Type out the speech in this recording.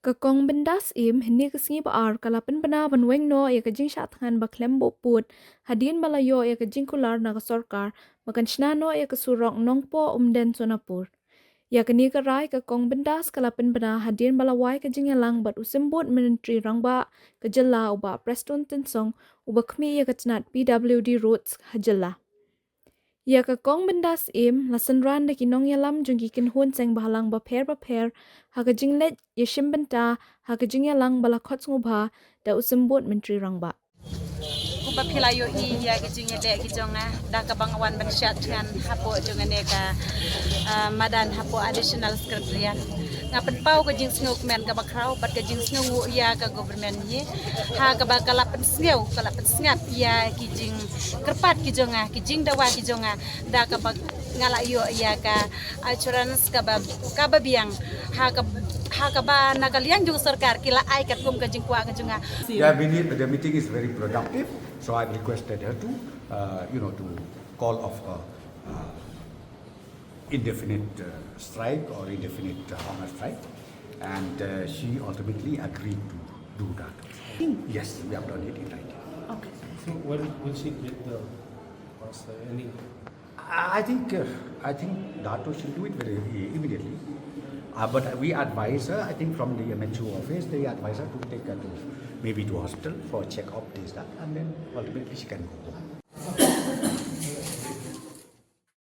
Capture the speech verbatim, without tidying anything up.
Ka Kong Bindas Syiem hynne ka sngi ba ar ka la pynbna ban weng noh ïa ka jingshah thngan ba khlem buh pud hadien ba la ïoh ïa ka jingkular na ka sorkar ba kan shna noh ïa ka surok Nongpoh Umden Sonapur. Ïa kane ka rai ka Kong Bindas ka la pynbna hadien ba la wai ka jingïalang bad u Symbud Myntri Rangbah ka jylla u Bah Prestone Tynsong uba khmih ïa ka tnat P W D Roads ha jylla. Ïa ka Kong Bindas Syiem la synran da ki nongïalam jong ki kynhun seng bhalang bapher bapher ha ka jingleit ïashim bynta ha ka jingïalang ba la khot sngewbha da u Symbud Myntri Rangbah. Kumba phi la ïohi ïa ki jingïaleh ki jong nga da kaba nga wan ban shad thngan hapoh jong kane ka, ah, madan hapoh Additional Secretariat. Nga pynpaw ka jingsngewkmen kaba khraw bad ka jingsngewnguh ïa ka government hi ha kaba ka la pynsngew, ka la pynsngap ïa ki jingkyrpad ki jong nga, ki jingdawa ki jong nga da kaba nga la ïoh ïa ka assurance kaba, kaba biang ha ka, ha kaba na ka liang jong sorkar ki la ai katkum ka jingkwah ka jong nga. Yeah, we need, the meeting is very productive, so I've requested her to, uh, you know, to call off her, uh, indefinite, uh, strike or indefinite, uh, hunger strike, and, uh, she ultimately agreed to do that. Yes, we have done it in writing. Okay. So when will she get the, what's the, any I I think, uh, I think Dato should do it very i- immediately. Uh, but we advise her, I think from the M H O office, they advise her to take her to maybe to hospital for a check-up, this, that, and then ultimately she can go home.